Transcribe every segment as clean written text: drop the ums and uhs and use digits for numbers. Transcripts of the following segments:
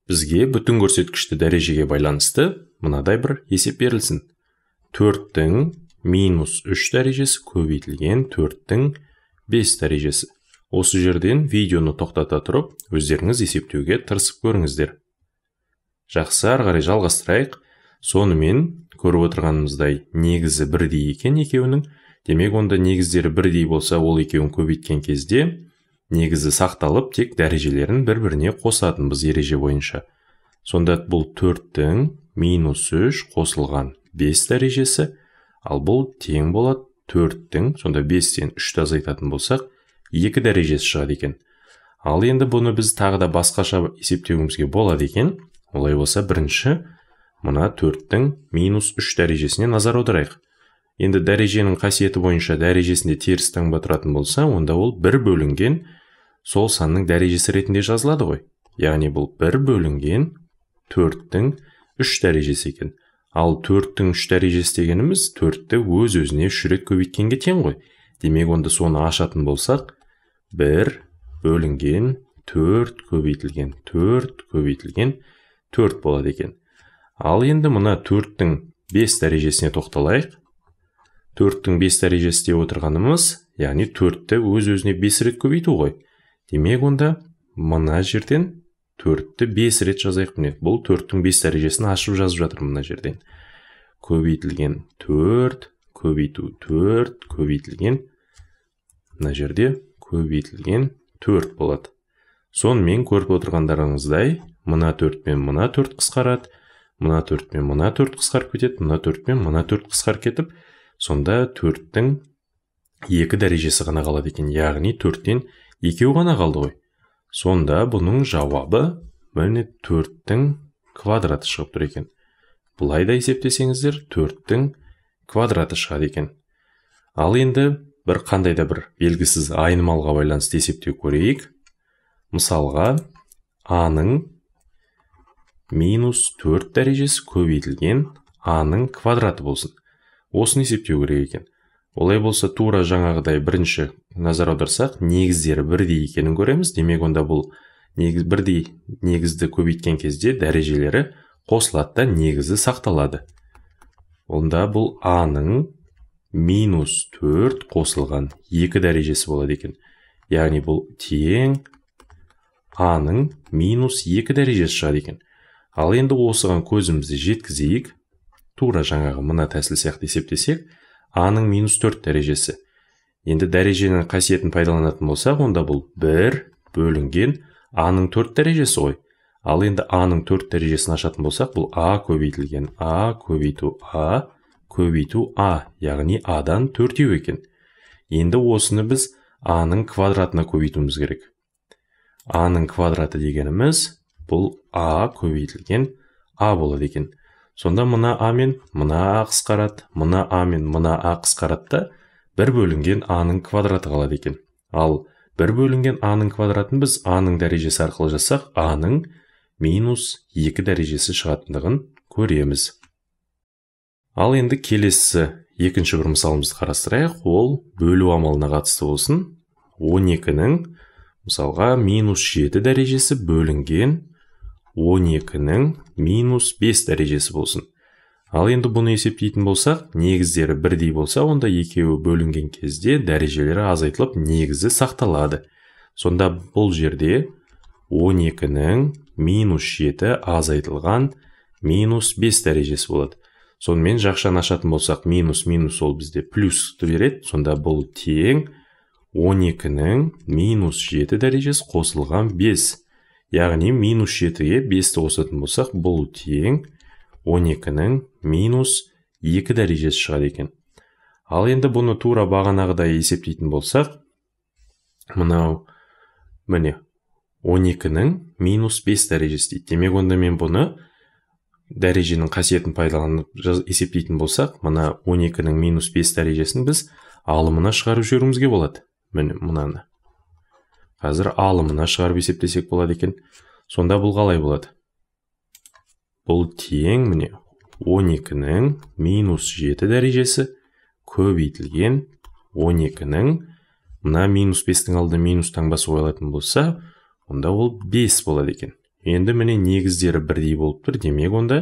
Бізге бүтін көрсеткішті дәрежеге байланысты мынадай бір есеп берілсін. 4-тің минус 3 дәрежесі көбейтілген 4-тің 5 дәрежесі. Осы жерден видеоны тоқтата тұрып, өздеріңіз есептеуге тырысып көріңіздер. Жақсы, ары қарай жалғастырайық. Сонымен көріп отырғанымыздай, негізі бірдей екен екеуінің. Демек, онда негіздері бірдей болса, ол екеуін көбейткен кезде негізі сақталып, тек дәрежелерін бір-біріне қосатынбыз ереже бойынша. Сонда бұл 4-тің минус 3 қосылған 5 дәрежесі, ал бұл тең болады 4-тің, сонда 5-тен 3-ті азайтатын болсақ, 2 дәрежесі шығады екен. Ал енді бұны біз тағы да басқаша есептеуімізге болады екен. Олай болса, бірінші мына 4-тің минус 3 дәрежесіне назар аударайық. Енді дәреженің қасиеті бойынша дәрежесінде теріс таңба тұратын болса, онда ол 1 бөлінген сол санның дәрежесі ретінде жазылады ғой. Яғни бұл 1 бөлінген 4-тің 3 дәрежесі екен. Ал 4-тің 3 дәрежесі дегеніміз 4-ті өз-өзіне 3 рет көбейткенге тең ғой. Демек, онда соны ашатын болсақ, 1 бөлінген 4 көбейтілген 4 көбейтілген 4 болады екен. Ал енді мына 4-тің 5 дәрежесіне тоқталайық. 4-тің 5 дәрежесі деп отырғанымыз, яғни 4-ті өз-өзіне 5 рет көбейту ғой. Демек, онда мына жерден 4-ті 5 рет жазайық. Міне, бұл 4-тің 5 дәрежесін ашып жазып жатырмын мына жерден. Көбейтілген 4, көбейту 4, көбейтілген мына жерде көбейтілген 4 болады. Сонымен көріп отырғандарыңыздай, мына 4 пен мына 4 қысқарады, мына 4 пен мына 4 қысқарып кетеді, мына 4 пен мына 4 қысқарып кетіп, сонда 4-тің 2 дәрежесі ғана қалады екен. Яғни 4-тен 2 ғана қалды ғой. Сонда бұның жауабы міне 4-тің квадраты шығып тұр екен. Былай да есептесеңіздер, 4-тің квадраты шығады екен. Ал енді бір қандай да бір белгісіз айнымалыға байланысты есептеу көрейік. Мысалға, А-ның минус 4 дәрежесі көбейтілген А-ның квадраты болсын. Осыны есептеу керек екен. Олай болса, тура жаңағыдай бірінші назар аударсақ, негіздері бірдей екенін көреміз. Демек, онда бұл бірдей негізді көбейткен кезде дәрежелері қосылады да негізі сақталады. Онда бұл А-ның минус 4 қосылған 2 дәрежесі болады екен. Яғни бұл тең А-ның минус 2 дәрежесі шығады екен. Ал енді осыған көзімізді жеткізейік. Тура жаңағы мына тәсіл сияқты есептесек, А-ның минус 4 дәрежесі. Енді дәреженің қасиетін пайдаланатын болсақ, онда бұл 1 бөлінген А-ның 4 дәрежесі ғой. Ал енді А-ның 4 дәрежесін ашатын болсақ, бұл А көбейтілген А көбейту А көбейту А, яғни А-дан 4 екен. Енді осыны біз А-ның квадратына көбейтуіміз керек. А-ның квадраты дегеніміз бұл А көбейтілген А болады екен. Сонда мына А мен мына А қысқарады, мына А мен мына А қысқарады да 1 бөлінген А-ның квадраты қалады екен. Ал 1 бөлінген А-ның квадратын біз А-ның дәрежесі арқылы жазсақ, А-ның минус 2 дәрежесі шығатындығын көреміз. Ал енді келесі екінші бір мысалымызды қарастырайық. Ол бөлу амалына қатысты болсын. 12-нің мысалға минус 7 дәрежесі бөлінген 12-нің минус 5 дәрежесі болсын. Ал енді бұны есептейтін болсақ, негіздері бірдей болса, онда екеуі бөлінген кезде дәрежелері азайтылып, негізі сақталады. Сонда бұл жерде 12-нің минус 7 азайтылған минус 5 дәрежесі болады. Сонымен жақшаны ашатын болсақ, минус минус ол бізде плюсті береді. Сонда бұл тең 12-нің минус 7 дәрежесі қосылған 5. Яғни минус 7-ге 5-ті қосатын болсақ, бұл тең 12-нің минус 2 дәрежесі шығады екен. Ал енді бұны тура бағанағыдай есептейтін болсақ, мынау міне 12-нің минус 5 дәрежесі дейді. Демек, онда мен бұны дәреженің қасиетін пайдаланып есептейтін болсақ, мына 12-нің минус 5 дәрежесін біз алымына шығарып жіберуімізге болады. Міне мынаны. Қазір алымына шығарып есептесек болады екен. Сонда бұл қалай болады? Бұл тең міне 12-нің минус 7 дәрежесі көбейтілген 12-нің мына минус 5-тің алдына минус таңбасы қойылатын болса, онда ол 5 болады екен. Енді міне негіздері бірдей болып тұр, демек онда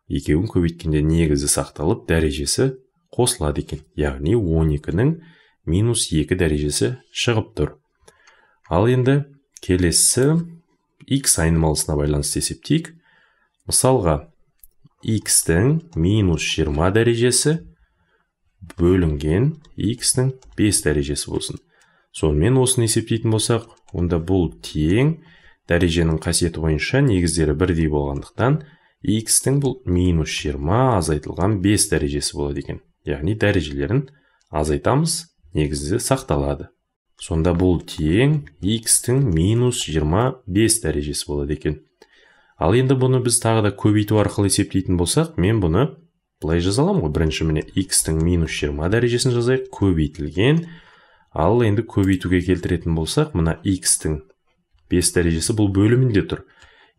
екеуін көбейткенде негізі сақталып, дәрежесі қосылады екен. Яғни 12-нің минус 2 дәрежесі шығып тұр. Ал енді келесі x айнымалысына байланысты есептейік. Мысалға, x-тің минус 20 дәрежесі бөлінген x-тің 5 дәрежесі болсын. Сонымен осыны есептейтін болсақ, онда бұл тең дәреженің қасиеті бойынша негіздері бірдей болғандықтан x-тің бұл минус 20 азайтылған 5 дәрежесі болады екен. Яғни дәрежелерін азайтамыз, негізі сақталады. Сонда бұл тең x-тің минус 25 дәрежесі болады екен. Ал енді бұны біз тағы да көбейту арқылы есептейтін болсақ, мен бұны былай жаза аламын ғой. Бірінші міне x-тің минус 20 дәрежесін жазайық, көбейтілген. Ал енді көбейтуге келтіретін болсақ, мына x-тің 5 дәрежесі бұл бөлімінде тұр.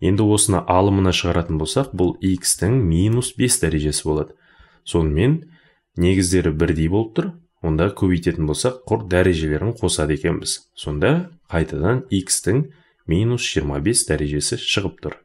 Енді осыны алымына шығаратын болсақ, бұл x-тің минус 5 дәрежесі болады. Сонымен негіздері бірдей болып тұр. Онда көбейтетін болсақ, құр дәрежелерін қосады екенбіз. Сонда қайтадан x-тің минус 25 дәрежесі шығып тұр.